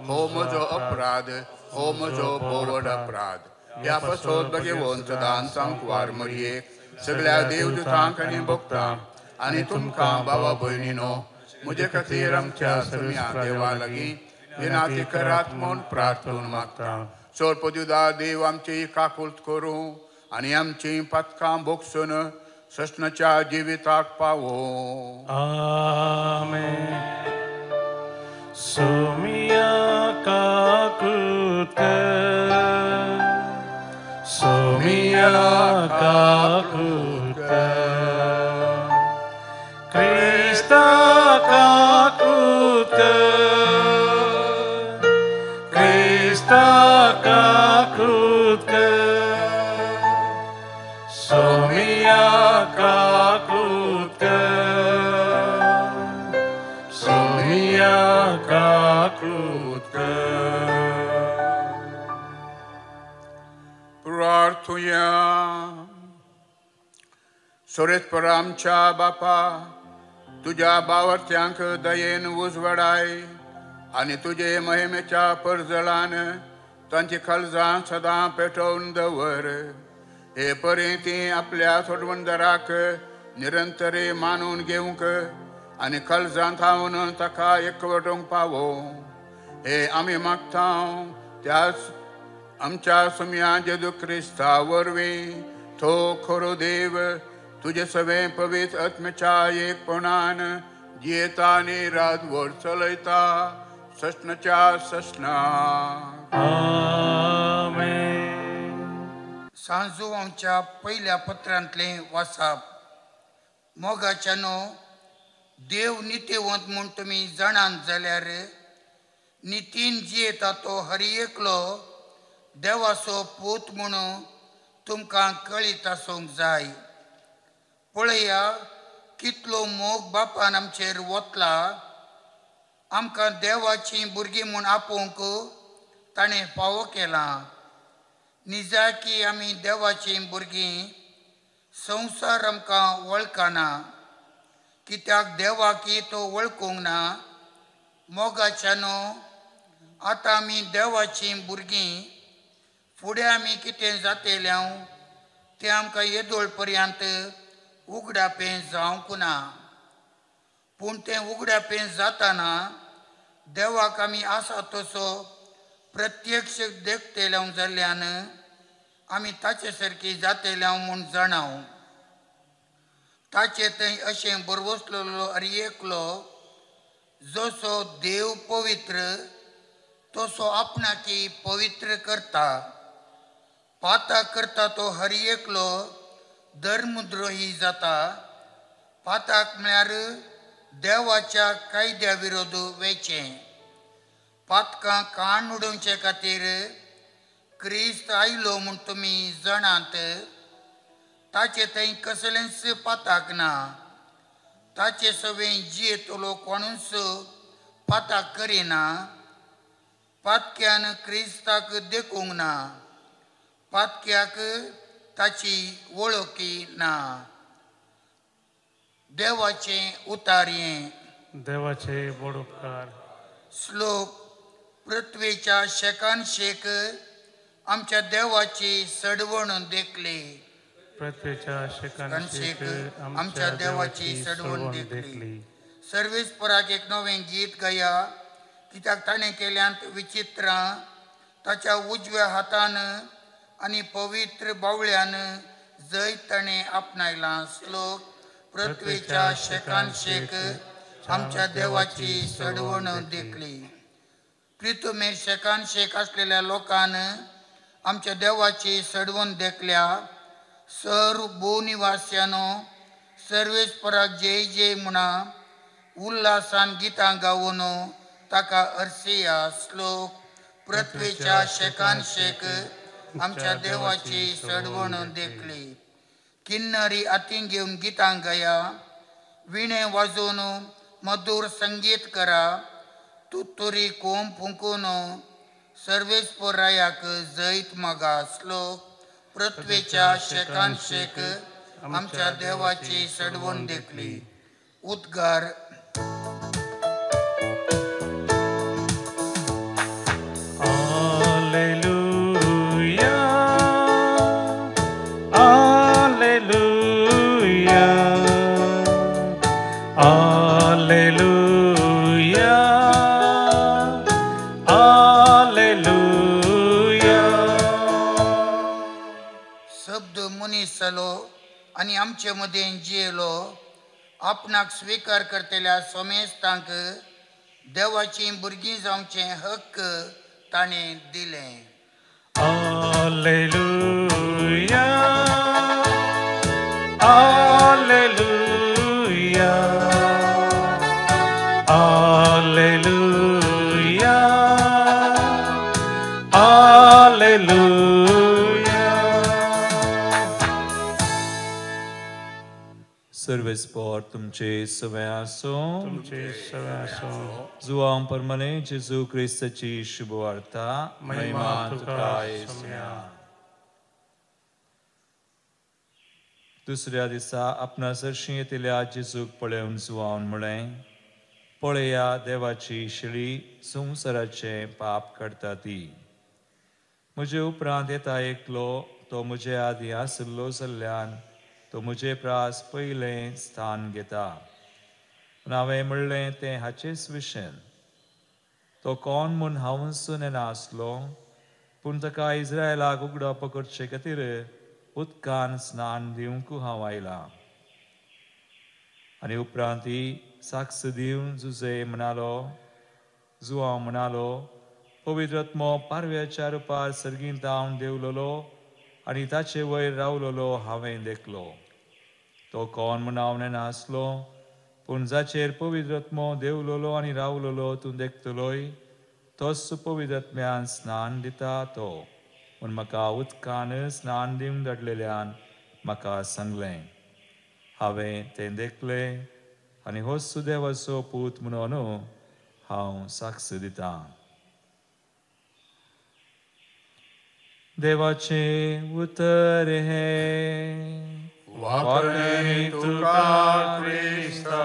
हो म्हजो अपराध, हो म्हजो भोवड अपराध. ह्या पासत भगेवन सदां सांकवार मरयेक सगळ्या देवदूतांक आनी भक्तांक आनी तुमकां बाबा भयणीनो म्हजे खातीर आमच्या सगळ्या देवा लागीं विनाती करात म्हूण प्रार्थना मागता. सोरपदिवदार देव आमची काकुळट करूं आनी आमचीं पातकां भोगसून सस्नाच्या जिविताक पावो. आमेन. सोमिया काकुळट कर, सोमिया काकुळट कर, क्रिस्ता काकुळट कर, क्रिस्ता काकुळट कर, सोमिया काकुळट कर, सोमिया काकुळट कर. प्रार्थुया. सोरेतपर आमच्या बापा, तुज्या बावरत्यांक दयेन उजवडाय आनी तुजे महिमेच्या परजळान तांची खलजां सदां पेटोवन दवर. हे परी ती आपल्या सोडवणदाराक निरंतरे मानून घेवंक आनी खलजां थावन ताका एकवटूंक पावो. हे आमी मागता त्याच आमच्या सुम्या जेजू क्रिस्ता वरवीं तो खरो देव तुजे सगळें पवित्र आत्म्याच्या एकपणान जियेता आनी रातभर चलयता सस्नाच्या सस्ना. आमेन. सांजुवांच्या पयल्या पत्रांतलें वासाप. मोगाच्यानो, देव नितेवंत म्हूण तुमी जाणात जाल्यार नितीन जियेता तो हर एकलो देवाचो पूत म्हणून तुमकां कळीत आसूंक जाय. पळया कितलो मोग बापान आमचेर वतला. आमकां देवाचीं भुरगीं म्हूण आपोवंक ताणें फावो केलां. निजाकी आमी देवाचीं भुरगीं, संवसार आमकां वळखना, कित्याक देवाकी तो वळखूंक ना. मोगाच्यानो, आतां आमी देवाचीं भुरगीं, फुडें आमी कितें जातेलें तें आमकां येदोळ पर्यंत उगडापें जावंक ना. पूण तें उगडापें जाताना देवाक आमी आसा तसो प्रत्यक्ष देखतेलें जाल्ल्यान आमी ताचे सारकी जातेलें म्हूण जाणाव. ताचे थंय अशें बरवसलेलो अरे एकलो जसो देव पवित्र तसो आपणाकी पवित्र करता. पाता करता तो हर एकलो धर्मद्रोही जाता. पाताक म्हळ्यार देवाच्या कायद्या विरोध वेचें. पातकां काण उडोवचे खातीर क्रिस्त आयलो म्हूण तुमी जाणात. ताचे थंय कसलेंच पाताक ना. ताचे सवें जियेतलो कोणूच पाताक करिना. पातक्यान क्रिस्ताक देखूंक ना. पातक्याक ताची वळखी ना. देवाचें उतारयें. देवाचे व्हड उपकार. श्लोक पृथ्वेच्या शेकान शेक आमच्या देवाची सडवण देखली. पृथ्वेच्या शेकान शेक आमच्या देवाची सडवण देखली. सर्वेस्पराक एक नवें गीत गाया, कित्याक ताणें केल्यांत विचित्रां. ताच्या उजव्या हातान आनी पवित्र बावळ्यान जैत ताणें आपणायलां. श्लोक पृथ्वेच्या शेकान शेक आमच्या देवाची सडवण देखली. पृथ्वीर शेकान शेक आसलेल्या लोकान आमच्या देवाची सडवण देखल्या. सर्व भूनिवास्यानो सर्वेस्पराक जय जय म्हणा. उल्हासान गितां गावन ताका अर्सिया. श्लोक पृथ्वेच्या शेकान शेक आमच्या देवाची सडवण देखली. किन्नरी हातीं घेवन गितां गाया, विणे वाजोवन मधूर संगीत करा. तुतुरी कोम फुंकून सर्वेस्पर रायाक जैत मागा. श्लोक पृथ्वेच्या शेकान शेक आमच्या देवाची सडवण देखली. उद्गार. Alleluia, Alleluia, Alleluia, Alleluia. शब्द मनीस जालो आनी आमचे मदें जियेलो. आपणाक स्विकार करतल्या समेस्तांक देवाचीं भुरगीं जावचें हक्क ताणें दिलें. Alleluia, Alleluia, Alleluia, Alleluia. सर्वेस्पर तुमचे सवे आसूं. तुमचे सवे आसूं. जुवां परमने जेजू क्रिस्ताची शुभवार्ता. महिमा तुका सोम्या. दुसऱ्या दिसा आपणा सरशीं येतल्या जेजूक पळोवन जुवान म्हळें, पळया देवाची शिळी संवसाराचें पाप काडटा ती. म्हजे उपरांत येता एकलो, तो म्हजे आदीं आशिल्लो जाल्ल्यान तो म्हजे प्रास पयलें स्थान घेता. पूण हांवें म्हणलें तें हाचेच विशेन. तो कोण म्हूण हांवूच नेना आसलो, पूण ताका इस्रायलाक उगडप करचे खातीर उदकान स्नान दिवंक हांव आयलां. आनी उपरांत ती साक्ष दिवन जुजे म्हणालो, जुवांव म्हणालो, पवित्र आत्मो पारव्याच्या रुपार सर्गींत हांव देंवलोलो आनी ताचे वयर रावलोलो हांवें देखलो. तो कोण म्हूण हांव नेना आसलो, पूण जाचेर पवित्र आत्मो देंवलोलो आनी रावलोलो तूं देखतलोय, तोच पवित्र आत्म्यान स्नान दिता तो. पूण म्हाका उदकान स्नान दिवंक धाडलेल्यान म्हाका सांगलें. हांवें तें देखलें आनी होच देवाचो पूत म्हणून हांव साक्ष दितां. देवाचें उतर हें. वाकणे तुका क्रिस्ता.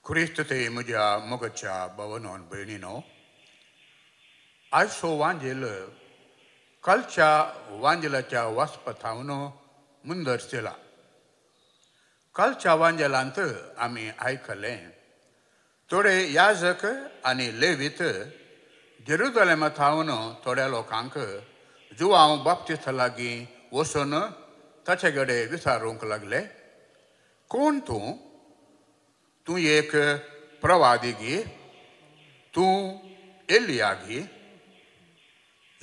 क्रिस्त ते म्हज्या मोगाच्या भवनोन भयणीनो, आयचो वांजेल कालच्या वांजेलाच्या वाचपथावन मुंदरचेला. कालच्या वांजेलांत आमी आयकलें, थोडे याजक आनी लेवीत जेरुजलेमा थावन थोड्या लोकांक जुवांव बाप्तिस्ता लागीं वचून ताचे कडेन विचारूंक लागले, कोण तूं? तूं एक प्रवादी गी? तूं एलिया गी?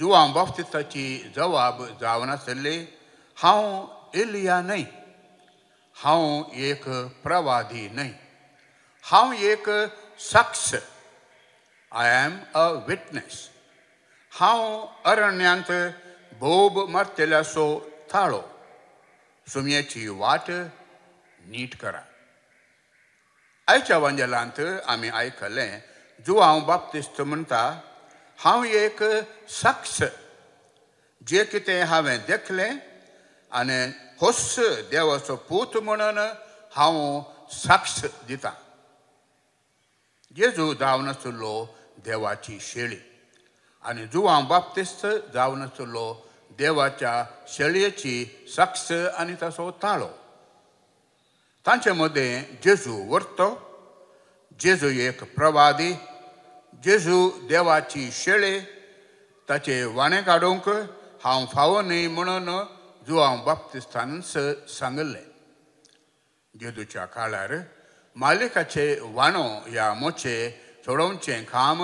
जुवांव बाप्तिस्ताची जवाब जावन आसली, हांव एलिया न्हय, हांव एक प्रवादी न्हय, हांव एक साक्ष, I am a witness. हांव अरण्यांत बोब मारतल्याचो थाळो, सुमयेची वाट नीट करा. आयच्या वांजेलांत आमी आयकलें, जुवांव बाप्तिस्त म्हणटा, हांव एक साक्ष, जें कितें हांवें देखलें आनी होच देवाचो पूत म्हणून हांव साक्ष दितां. जेजू जावन आशिल्लो देवाची शेळी आनी जुवांव बाप्तिस्त जावन आशिल्लो देवाच्या शेळयेची साक्ष आनी ताचो ताळो. तांचे मदें जेजू वर्तो, जेजू एक प्रवादी, जेजू देवाची शेळे, ताचे वाणें काडूंक हांव फावो न्हय म्हणून जुवांव बाप्तिस्तानच सांगिल्लें. जेजूच्या काळार मालिकाचे वाणो ह्या मोचे सोडोवचें काम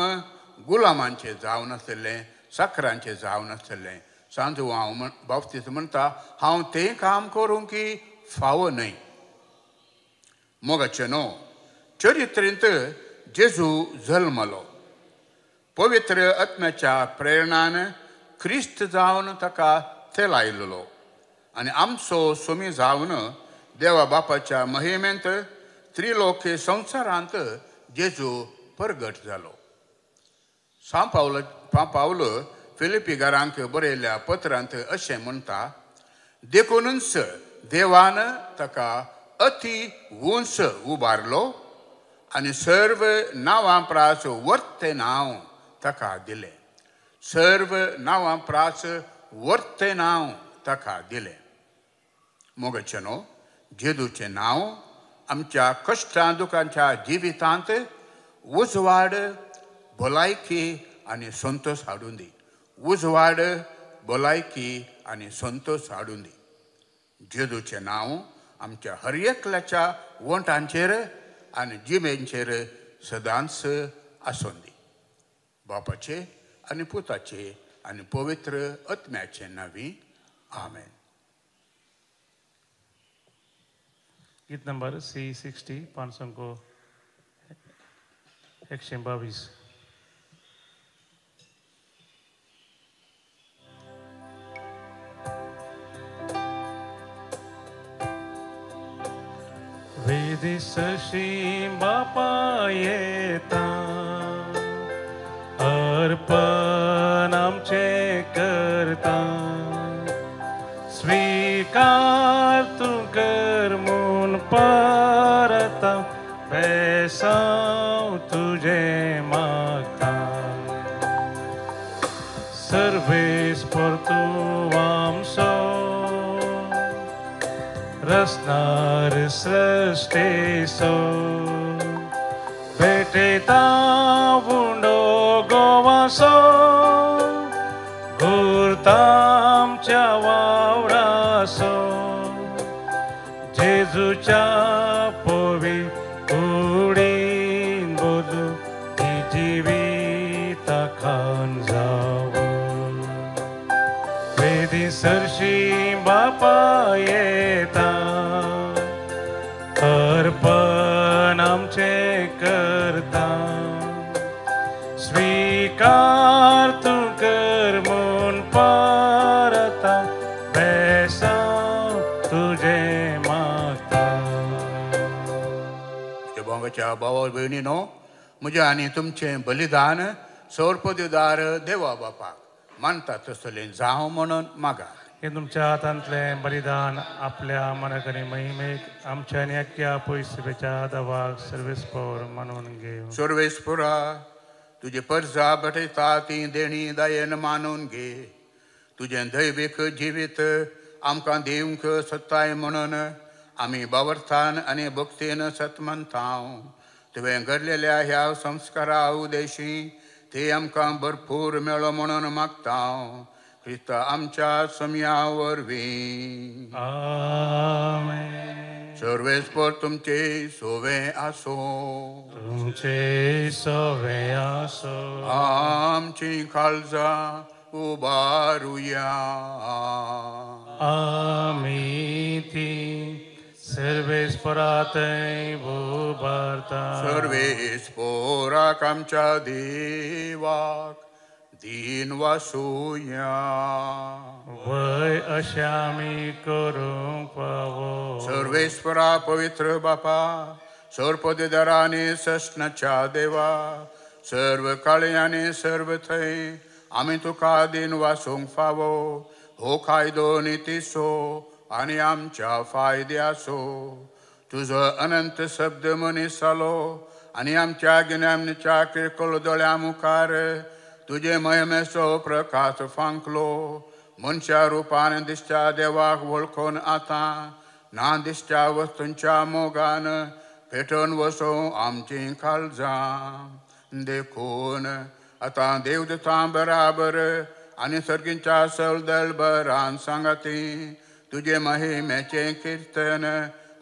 गुलामांचें जावन आशिल्लें, साकरांचें जावन आशिल्लें. सांजुवांव बाप्तिस्त म्हणटा, हांव तें काम करूंक फावो न्हय. मोगाचें न्हू चरित्रेंत जेजू जल्मलो, पवित्र आत्म्याच्या प्रेरणान क्रिस्त जावन ताका तेलायलो आनी आमचो सोमी जावन देवा बापाच्या महिमेंत त्रिलोकी संवसारांत जेजू परगट जालो. सांपावल फिलिपीगारांक बरयल्ल्या पत्रांत अशें म्हणटा, देखूनच देवान ताका अती उंच उबारलो आनी सर्व नांवां प्रास वर्तें नांव ताका दिलें. सर्व नांवां प्रास वर्तें नांव ताका दिलें. मोगाचें न्हू, जेजूचें नांव आमच्या कश्टां दुखांच्या जिवितांत उजवाड, भलायकी आनी संतोश हाडून दी. उजवाड, भलायकी आनी संतोश हाडून दी. जेजूचें नांव आमच्या हर एकल्याच्या वंटांचेर आनी जिबेंचेर सदांच आसून दी. बापाचे आनी पुताचे आनी पवित्र आत्म्याचे नांवी, आमेन. गीत नंबर C60, 522. वेदीसशी बापा येता, अर्पण आमचें करता, स्वीकार तूं कर म्हूण परता, बेसांव तुजें मागता. सर्वेस परतू आमचो रसनार सृश्टेचो, भेटयता उंडो गोवासो, गुरता आमच्या वावरासो, जेजूच्या पोवी कुडीन बोलू ती जिविता खान जावं. वेदी सरशी बापा येता, अर्पण आमचें करता, स्वीकार तूं कर म्हूण परता, बेसांव तुजें मागता. म्हज्या भावा भयणीनो, म्हजें आनी तुमचें बलिदान सर्वपदवीदार देवा बापाक मानता तसलें जावं म्हणून मागा. हे तुमच्या हातांतलें बलिदान आपल्या मनाक आनी महिमेक आमच्या आनी अख्ख्या पयसुपेच्या दवाक सर्वेस्पोर मानून घेवं. सर्वेस्पोरा, तुजे परजा भेटयता ती देणी दयेन मानून घे. तुजें दैवीक जिवीत आमकां दिवंक सत्ताय म्हणून आमी बावर्थान आनी भक्तीन सत मानता. तुवें घडलेल्या ह्या संस्कारा उदेशी ते आमकां भरपूर मेळो म्हणून मागता. क्रिस्त आमच्या समया वरवीं. आमेन. सर्वेस्पोर तुमचे सोवे आसो. तुमचे सोवे आसो. आमची काळजां उबारुया. आमी ती सर्वेस्परातय उबारता. सर्वेस्पोराक आमच्या देवाक दीन वासुया. वय अशें आमी करूंक फावो. सर्वेस्परा पवित्र बापा, सर्पदेदारा आनी सस्नाच्या देवा, सर्व काळी आनी सर्व थंय आमी तुका दीन वासूंक फावो. हो कायदो नितीचो आनी आमच्या फायद्याचो. तुजो अनंत शब्द मनीस जालो आनी आमच्या गिन्यानाच्या किरकोळ दोळ्यां मुखार तुजे महिमेचो प्रकाश फांकलो. मनशा रुपान दिसच्या देवाक वळखून आतां ना दिसच्या वस्तूंच्या मोगान पेटोवन वसोवं आमचीं काळजां. देखून आतां देवदूतां बराबर आनी सर्गींच्या सलदल बरान सांगाती तुजे महिमेचें किर्तन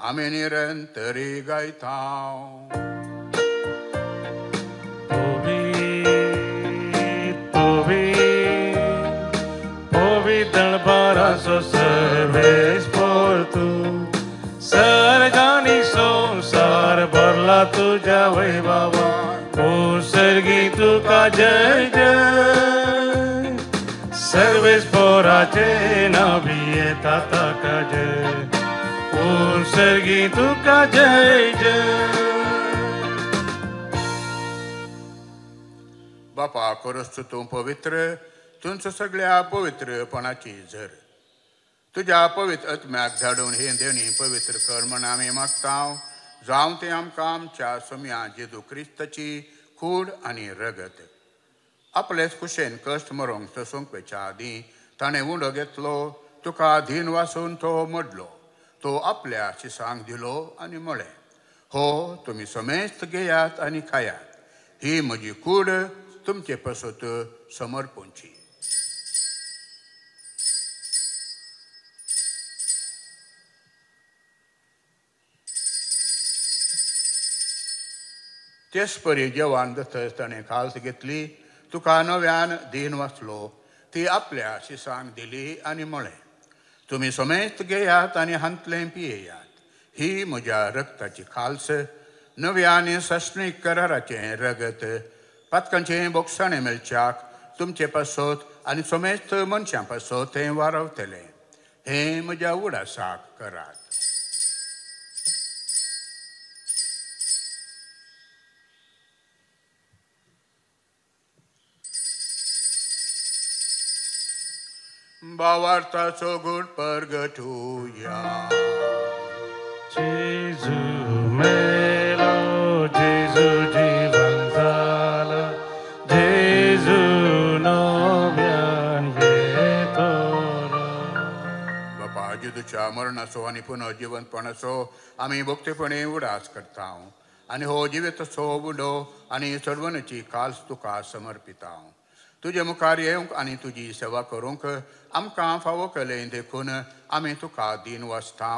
आमी निरंतरी गायता. दळबाराचो सर्वेस्पोर तूं, सर्गानी संवसार भरला तुज्या वैभवा. ओ सर्गी तुका जय जय, सर्वेस्पोराचे नावी येता ताका जय. ओ सर्गी तुका जय जय. बापा खरोच तूं पवित्र, तुमचो सगळ्या पवित्रपणाची झर. तुज्या पवित्र आत्म्याक धाडून हे देणी पवित्र कर म्हण आमी मागता. जावं तें आमकां आमच्या सोम्या जेजू क्रिस्ताची कूड आनी रगत. आपलेच कुशेन कश्ट मरोंक सोसूंक वयच्या आदीं ताणें उंडो घेतलो, तुका धीन वासून तो मोडलो. तो आपल्या शिसांक दिलो आनी म्हळें, हो तुमी समेस्त घेयात आनी खायात, ही म्हजी कूड तुमचे पसत समर्पणची. तेच परी जेवण जातच ताणें खाल्स घेतली, तुका नव्यान दीन वाचलो, ती आपल्या शिसांक दिली आनी म्हळें, तुमी समेस्त घेयात आनी हांतलें पियेयात, ही म्हज्या रगताची खाल्स, नव्या आनी सस्नीक कराराचें रगत, पातकांचें बोगसाणें मेळच्याक तुमचे पासत आनी समेस्त मनशां पासत तें वारवतलें. हें म्हज्या उडासाक करात. भावार्थाचो गूण परगटुया. जेजू मेलो, जेजू जिवन जालो, जेजू नव्यान येतलो. बापा, जेजूच्या मरणाचो आनी पुनर्जिवनपणाचो आमी भक्तीपणे उडास करता आनी हो जिविताचो उडो आनी चडवणेची काल्स तुका समर्पिता. तुजे मुखार येवंक आनी तुजी सेवा करूंक आमकां फावो केलें देखून आमी तुका दीन वाचता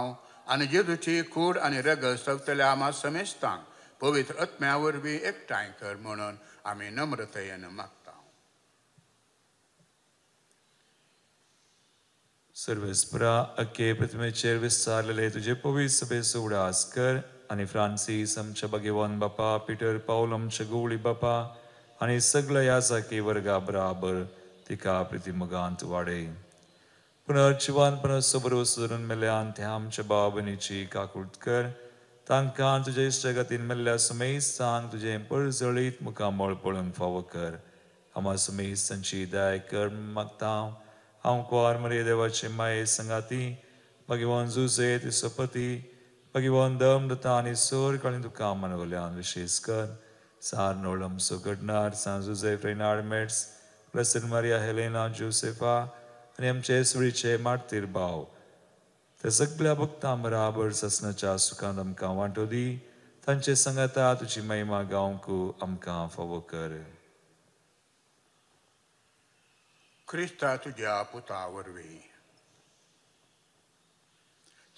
आनी जेजूची कूड आनी रगत सवतल्या आमा समेस्तांक पवित्र आत्म्या वरवीं एकठांय कर म्हणून आमी नम्रतेन मागता. सर्वेस्परा अखे प्रतिमेचेर विस्तारलेले तुजे पवित्र सभेचो उडास कर आनी फ्रांसीस आमच्या भगवान बापा, पिटर पावल आमच्या गवळी बापा आनी सगळ्या याजाकी वर्गा बराबर तिका प्रितीमोगांत वाडय. पुनर्जिवान पुनर्सबरो सुदरून मेल्यान त्या आमच्या भाव भयणीची काकूट कर, तांकां तुज्या इश्टागतीन मेल्ल्या सुमेस्तांक तुजें परजळीत मुखामळ पळोवंक फावो कर. आमा सुमेस्तांची दया कर मागता. हांव कुवार मरिया देवाचे माये संगाती भगवान जुजे तिसोपती भगवान दम दता आनी सोर काळी तुका मनवल्यान विशेश कर सार नोळम घडणार San Jose Fernand Metz blessed Maria Helena Josefa आनी आमचे सुळीचे मार्तीर भाव त्या सगळ्या भक्तां बराबर ससनाच्या सुखांत आमकां वांटो दी. तांचे संगाता तुजी महिमा गावंक आमकां फावो कर. क्रिस्ता तुज्या पुता वरवीं,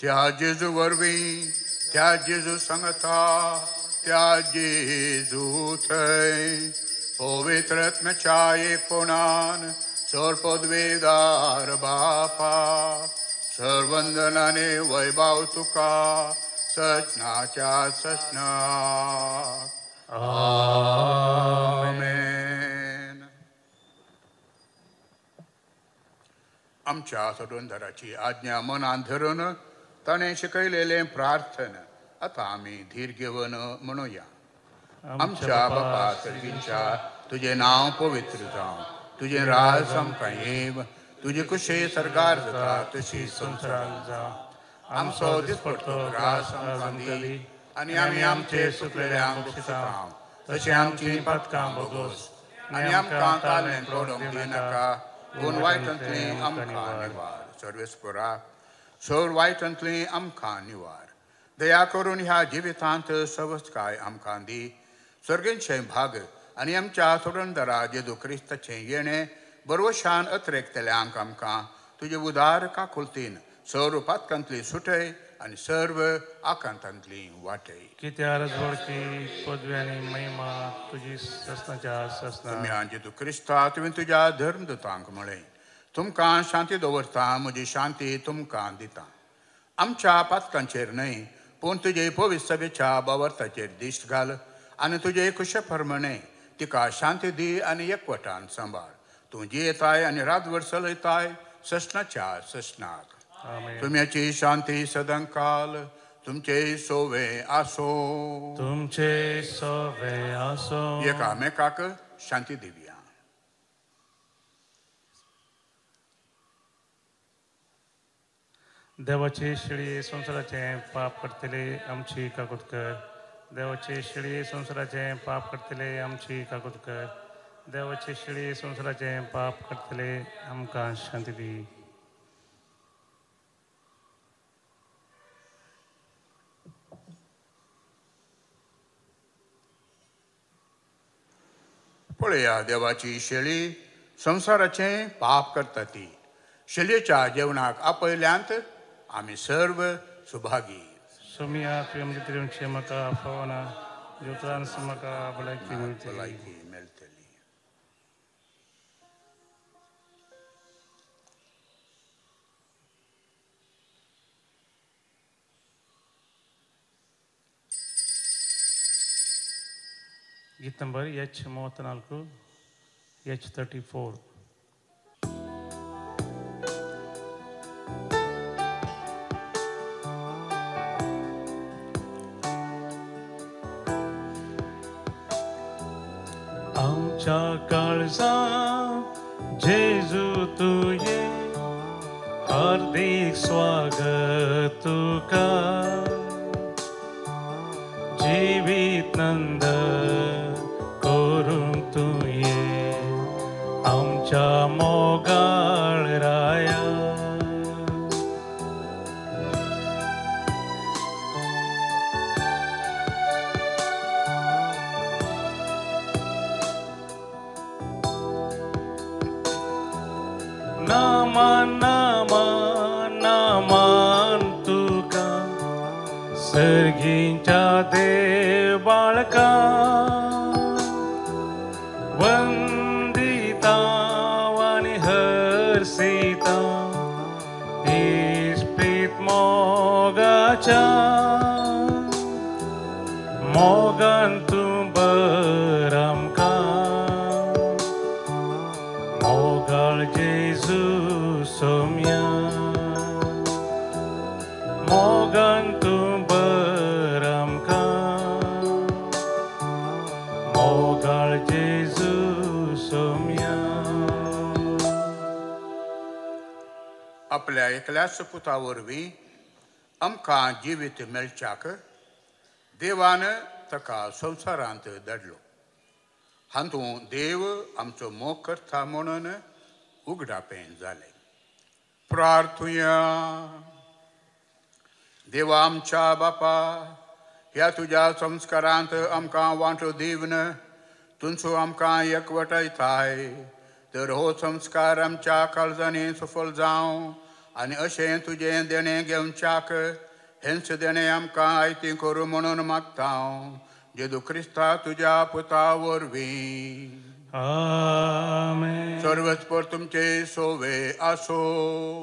त्या जेजू वरवीं, त्या जेजू सांगता, त्या जेजू थंय पवित्र आत्म्याच्या एकपणान सर पदवेदार बापा सर्वंदनाने वैभव तुका सचनाच्या सचनाक आमेन. आमच्या सोडूनदाराची आज्ञा मनान धरून ताणें शिकयलेलें प्रार्थन आतां आमी धीर घेवन म्हणुया. आमच्या बापा सर्गींच्या तुजें नांव पवित्र जावं, तुजें राज आमकां येव, तुजी कुशी सरकार जाता तशी संवसारांत जावं. आमचो दिसपट्टो ग्रास आमकां दी आनी आमी आमचे सुकलेल्यांक बक्षिता तशें आमची पातकां भोगोस आनी आमकां तालें पडोवंक दिनाका, पूण वायटांतली आमकां निवार. सर्वेस्परा सर वायटांतली आमकां निवार. दया करून ह्या जिवितांत सवस्काय आमकां दी. सर्गेंचें भाग आनी आमच्या सोडणदारा जेजू क्रिस्ताचें येणें बरवशान अत्रेकतल्यांक आमकां तुजे उदार काकुलतीन सर्व पातकांतली सुटय आनी सर्व आकांतांतली वाटय. कित्यार जोडकी पदवी आनी महिमा तुजी ससनाच्या ससना. तुमी जेजू क्रिस्ता तुवें तुज्या धर्मदूतांक म्हळें, तुमकां शांती दवरता, म्हजी शांती तुमकां दिता. आमच्या पातकांचेर न्हय पूण तुजे पवित्र सभेच्या बावर्ताचेर दिश्ट घाल आनी तुजे कुशे प्रमाणे तिका शांती दी आनी एकवटान सांबाळ. तूं जियेताय आनी रातभर चलयताय ससनाच्या ससनाक. तुमची शांती सदांकाल तुमचे सोवे आसो. तुमचे सोवे आसो. एकामेकाक शांती दिवया. देवाचे शिळये संवसाराचें पाप करतले आमची काकूत कर. देवाचे शिळये संवसाराचें पाप करतले आमची काकूत कर. देवाचे शिळये संवसाराचें पाप करतले आमकां शांती दी. पळया देवाची शेळी संवसाराचें पाप करता ती. शेळयेच्या जेवणाक आपयल्यांत आमी सर्व सुभागी. सोमिया तुवें म्हजें त्रिवंशे म्हाका फावना, ज्योत्रांस म्हाका भलायकी मेळटली. भलायकी मेळटली. गीत ನಂಬರ್ ಎಚ್ 34, ಎಚ್ 34. आमच्या काळजांत जेजू तुये हार्दिक स्वागत तुका. जिवीत नंद करूंक तुये आमच्या मोगाळ राया. नामान नामान नामान तुका सर्गींच्या देव बाळका. वंदिता आनी हर्षिता इस्पित मोगाच्या मोगान तूं बर आमकां. मोगाळ जेजू सोम्या मोगान तूं बर आमकां. मोगाळ जेजू सोम्या. आपल्या एकल्याच पुता वरवीं आमकां जिवीत मेळच्याक देवान ताका संवसारांत धाडलो. हातूंत देव आमचो मोग करता म्हणून उगडापें जालें. प्रार्थुया. देवा आमच्या बापा, ह्या तुज्या संस्कारांत आमकां वांटो दिवन तुमचो आमकां एकवटायताय तर हो संस्कार आमच्या काळजांनी सफल जावं आनी अशें तुजें देणें घेवच्याक हेंच देणें आमकां आयतें करूं म्हणून मागता हांव जेजू क्रिस्ता तुज्या पुता वरवीं. आमेन. सर्वस्पर तुमचे सोवे आसो.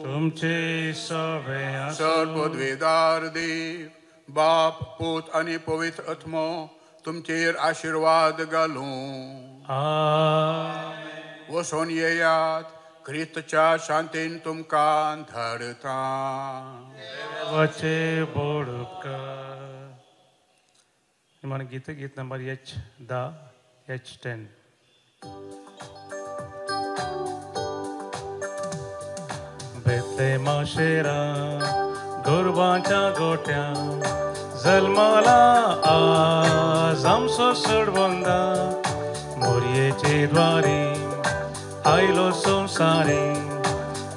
तुमचे सोवे आसो. सर्वपदवेदार देव बाप पूत आनी पवित्र आत्मो तुमचेर आशिर्वाद घालूं. आमेन. वसोन येयात क्रिस्तच्या शांतीन तुमकां धाडता. देवाचे बोड उपकार. निमाणें गीत, गीत नंबर H10 H10. बेतलेमा शेरा गोरवांच्या गोट्या जल्मला आज आमचो सोडवंदा. मोरयेचे द्वारी आयलो संवसारी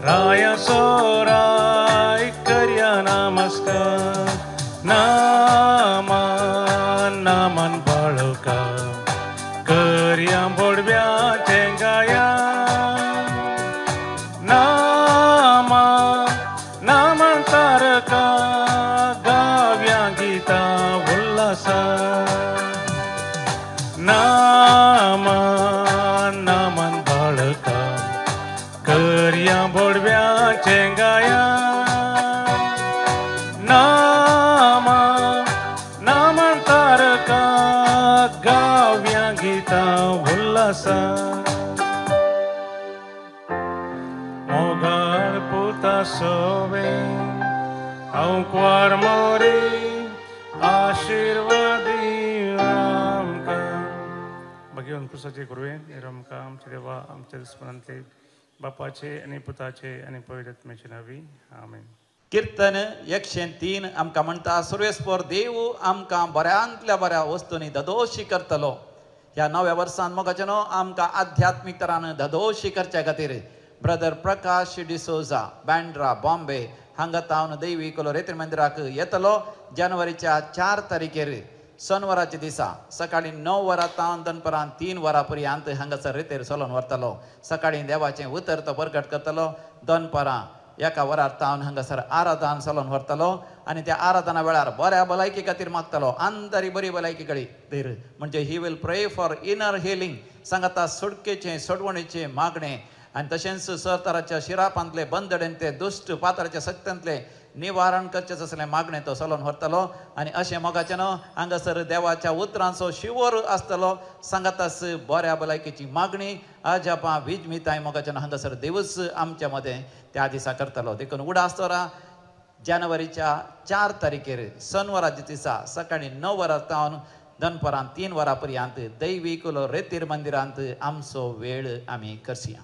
राया सोराय करया नमस्कार. नामान नामान बाळका करया बोडव्याचें गाया. नामा नामान तारका गाव्या गीता उल्हासा. नामान नामान बाळका करया बोडव्याचें गाया. नामा नामान तारका गाव्या गीता उल्हासा. मोगाळ पुता सोवे हांव मोरे आशिर्वादी आमकां. भगवान क्रुसाचे कुरवे आमकां आमच्या देवा आमच्या दुस्मनांतले बापाचे आनी पुताचे आनी पवित्र आत्म्याचे नांवी. आमेन. कीर्तन 103 आमकां म्हणटा सुर्वेस्पर देव आमकां बऱ्यांतल्या बऱ्या वस्तूंनी ददोशी करतलो. ह्या नव्या वर्सान मोगाचें न्हू आमकां आध्यात्मीक तरान ददोशी करच्या खातीर ब्रदर प्रकाश डिसोजा बँड्रा बॉम्बे हांगा तावन दैवी कोलो रेतीर मंदिराक येतलो जानेवारीच्या 4 तारखेर सोनवाराच्या दिसा सकाळी 9 वरां तावन दनपरां 3 वरां पर्यंत हांगासर रेतीर चलोवन व्हरतलो. सकाळी देवाचें उतर तो प्रगट करतलो. दनपरां 1 वरार तावन हांगासर आराधन चलोवन व्हरतलो आनी त्या आराधना वेळार बऱ्या भलायकी खातीर मागतलो. आंतरी बरी भलायकी खातीर म्हणजे he will pray for inner healing. सांगाता सुटकेचें सोडवणेचें मागणें आनी तशेंच सरकाराच्या शिरापांतले बंदडेंतले दुश्ट पात्राच्या सक्त्यांतले निवारण करचें असलें मागणें तो चलोवन व्हरतलो. आनी अशें मोगाचें न्हू हांगासर देवाच्या उतरांचो शिवर आसतलो. सांगातास बऱ्या भलायकेची मागणी अजापां विजमिताय मोगाचें न्हू हांगासर देवूच आमच्या मदें त्या दिसा करतलो. देखून उडास दवरा जानेवारीच्या 4 तारखेर सनवाराच्या दिसा सकाळी 9 वरां तावन दनपरां 3 वरां पर्यंत दैवी कुलो रेतीर मंदिरांत आमचो वेळ आमी करसया.